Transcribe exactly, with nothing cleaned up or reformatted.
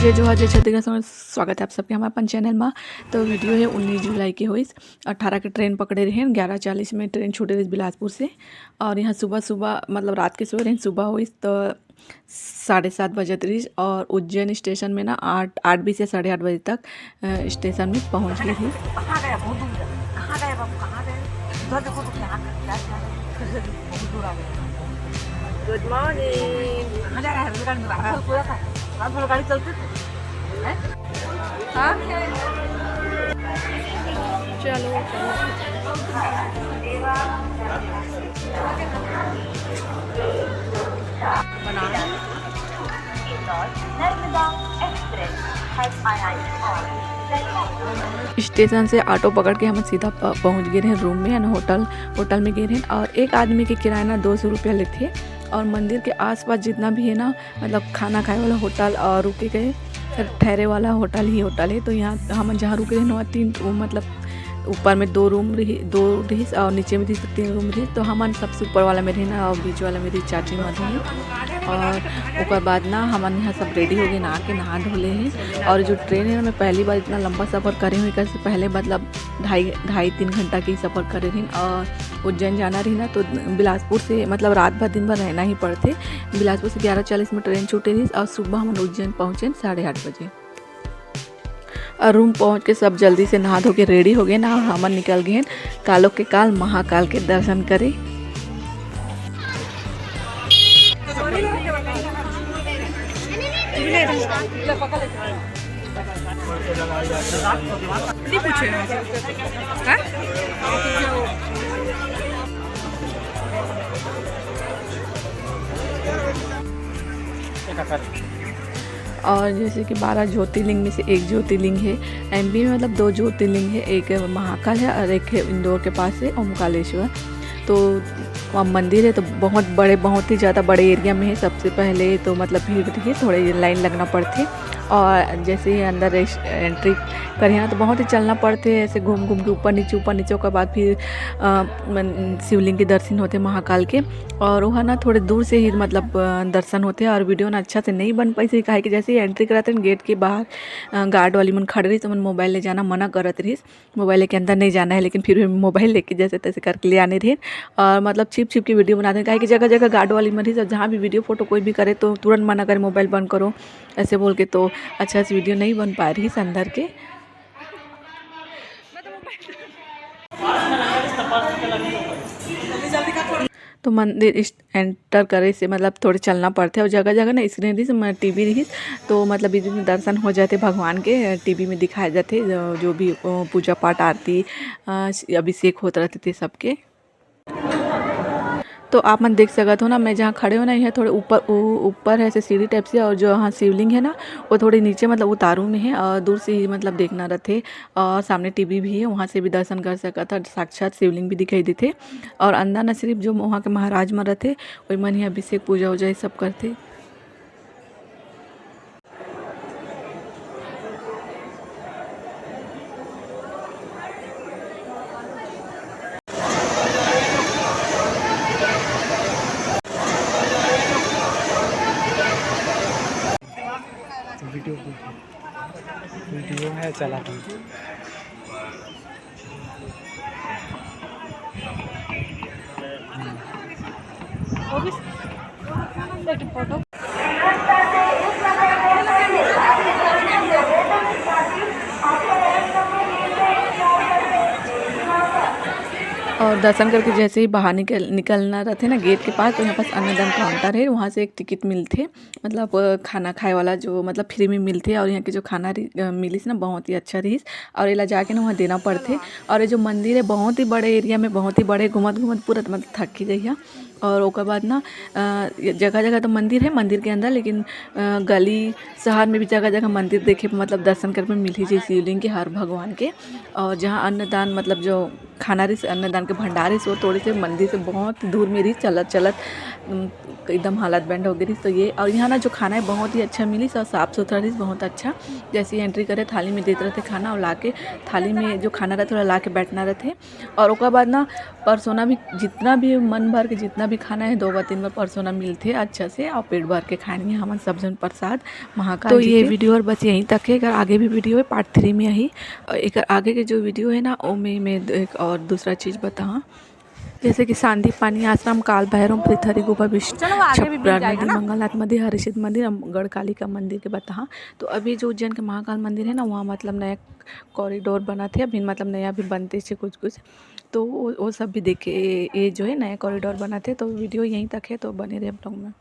जय जोहार, जय छत्तीसगढ़, स्वागत है आप सबके हमारे अपन चैनल में। तो वीडियो है उन्नीस जुलाई के होइस, अठारह के ट्रेन पकड़े रहेन, ग्यारह चालीस में ट्रेन छूटे रहिस बिलासपुर से। और यहाँ सुबह सुबह, मतलब रात के सोए रहेन, सुबह होइस तो साढ़े सात बजत रहिस और उज्जैन स्टेशन में ना आठ, आठ बीस या साढ़े आठ बजे तक, अ, स्टेशन में पहुँच गए थे। कहाँ गया? बहुत दूर गया। कहाँ गया बाबू? कहाँ गया? उधर देखो तो क्या, क्या, क्या? बहुत दूर आ गया। गुड मॉर्निंग। कहाँ जा रहा है? रेलगाड़ी में? रात भर पूरा था। रात भर गाड़ी चलती थी। हैं? हाँ? चलो, चलो। बनाना। स्टेशन से ऑटो पकड़ के हम सीधा प-, पहुंच गए रहे रूम में, यानी होटल, होटल में गए रहे। और एक आदमी के किराया ना दो सौ रुपया लेते। और मंदिर के आसपास जितना भी है ना, मतलब खाना खाए वाला होटल और रुके गए ठहरे वाला होटल ही होटल है। तो यहाँ हम जहाँ रुके रहे ना, तीन, वो मतलब ऊपर में दो रूम रही, दो रही और नीचे में रही तीन रूम रही। तो हमन सबसे ऊपर वाला में रहे ना और बीच वाला में रही चाची मधुनी। और ओकर बाद ना हमन यहाँ सब रेडी हो गए, नहा के नहा धो ले हैं। और जो ट्रेन है ना, मैं पहली बार इतना लंबा सफ़र करे हूँ, एकर से पहले मतलब ढाई, ढाई तीन घंटा के सफ़र करे रहिन। और उज्जैन जाना रही ना, तो बिलासपुर से मतलब रात भर दिन भर रहना ही पड़थे। बिलासपुर से ग्यारह चालीस में ट्रेन छूटे रहिस और सुबह हमन उज्जैन पहुँचेन साढ़े आठ बजे। और रूम पहुँच के सब जल्दी से नहा धो के रेडी हो गए ना, हमन निकल गए कालो के काल महाकाल के दर्शन करे। नहीं पूछे। हाँ? और जैसे कि बारह ज्योतिर्लिंग में से एक ज्योतिर्लिंग है एमपी में, मतलब दो ज्योतिर्लिंग है, एक महाकाल है और एक है इंदौर के पास है ओमकालेश्वर। तो वहाँ मंदिर है तो बहुत बड़े, बहुत ही ज़्यादा बड़े एरिया में है। सबसे पहले तो मतलब भीड़ रही, थोड़े लाइन लगना पड़थे। और जैसे ही अंदर एस-, एंट्री करिहा ना, तो बहुत ही चलना पड़थे, ऐसे घूम घूम के ऊपर नीचे, ऊपर नीचे, ओकर बाद फिर, अ, मन-, शिवलिंग के दर्शन होथे महाकाल के। और वहाँ ना थोड़े दूर से ही मतलब, अ, दर्शन होथे और वीडियो ना अच्छा से नहीं बन पाइस, काहे कि जैसे ही एंट्री कराते हैं गेट के बाहर, अ, गार्ड वाली मन खड़े रहिस, तो मन मोबाइल ले जाना मना करत रहिस। मोबाइल लेके अंदर नहीं जाना है, लेकिन फिर भी मोबाइल लेके जैसे तैसे करके ले आने रहे। और मतलब छिप छिप के वीडियो बनाते हैं, काहे कि जगह जगह गार्ड वाली मन रहिस, जहाँ भी वीडियो फोटो कोई भी करे तो तुरंत मना करे, "मोबाइल बंद करो", ऐसे बोल के। तो अच्छा से वीडियो नहीं बन पा रहिस अंदर के। तो मंदिर इस एंटर करे से मतलब थोड़े चलना पड़थे और जगह जगह ना स्क्रीन रहिस, टीवी रहिस, तो मतलब बीच में दर्शन हो जाथे भगवान के, टीवी में दिखाए जाथे जो, जो भी, अ, पूजा पाठ, आरती, अ, अभिषेक होत रहिथे ते सबके। तो आप मन देख सकत हो ना, मैं जहाँ खड़े हो ना, यहाँ थोड़े ऊपर, ऊ-, ऊपर है ऐसे सीढ़ी टाइप से, और जो यहाँ शिवलिंग है ना, वो थोड़े नीचे मतलब उतारू में है और दूर से ही मतलब देखना रहिथे। और सामने टीवी भी है, वहाँ से भी दर्शन कर सकत ह, साक्षात शिवलिंग भी दिखाई देथे। और अंदर ना सिर्फ जो वहाँ के महाराज मन रहिथे, वही मन ही अभिषेक पूजा वूजा ये सब करथे। वीडियो, वीडियो है, चला था। वो भी एक फोटो। और दर्शन करके जैसे ही बाहर निकल, निकलना रहिथे ना गेट के पास, तो यहाँ पास अन्नदान काउंटर है, वहाँ से एक टिकट मिलथे। मतलब, अ, खाना खाए वाला जो, मतलब, फ्री में मिलथे। और यहाँ के जो खाना रहि-, अ, मिलिस ना, बहुत ही अच्छा रहिस। और एला जाके ना वहाँ देना पड़थे। और ये जो मंदिर है, बहुत ही बड़े एरिया में, बहुत ही बड़े, घूमत घूमत पूरा, मतलब, थक ही जइहा। और ओकर बाद ना, अ, जगह-जगह तो मंदिर है, मंदिर के अंदर, लेकिन, अ, गली, शहर में भी जगह-जगह मंदिर देखे, मतलब, दर्शन करे में मिलही, जैसे शिवलिंग के, हर भगवान के। और जहाँ अन्नदान, मतलब, जो खाना रहिस, अन्नदान के भंडार रहिस, वो थोड़े से मंदिर से बहुत दूर में रहिस, चलत-चलत, उम, एकदम हालत bad हो गे रहिस। तो ये, और यहाँ ना जो खाना है, बहुत ही अच्छा मिलिस और साफ सुथरा रहिस, बहुत अच्छा। जैसे ही entry करे, थाली में देत रहिथे खाना, और लाके थाली में जो खाना रहिथे, ओला लाके बैठना रहिथे। और ओकर बाद ना, परसोना भी, जितना भी मन भर के जितना भी खाना है, दो बार, तीन बार परसोना मिलथे अच्छा से, और पेट भर के खाएंगे हमन सब झन प्रसाद महाकाल तो जी ये के। Video और बस यहीं तक है। एकर आगे भी video है, part three में आही। और एकर आगे के जो video है ना, ओमे मैं एक और दूसरा चीज बताहा, जैसे कि सांदीपानी आश्रम, काल भैरव, पृथरी गुफा, विष्णु चलो, आगे भी छपरा मिल जाएगा नदी, ना। मंगलनाथ मंदिर, हरिषद मंदिर, अम, गढ़ कालिका मंदिर के बताहा। तो अभी जो उज्जैन के महाकाल मंदिर है ना, वहाँ, मतलब, नया corridor बनत हे अभी, मतलब, नया भी बनते से कुछ कुछ, तो वो, वो सब भी देखे। ये जो है, नया corridor बनत हे, तो video यहीं तक है, तो बने रहे vlog में।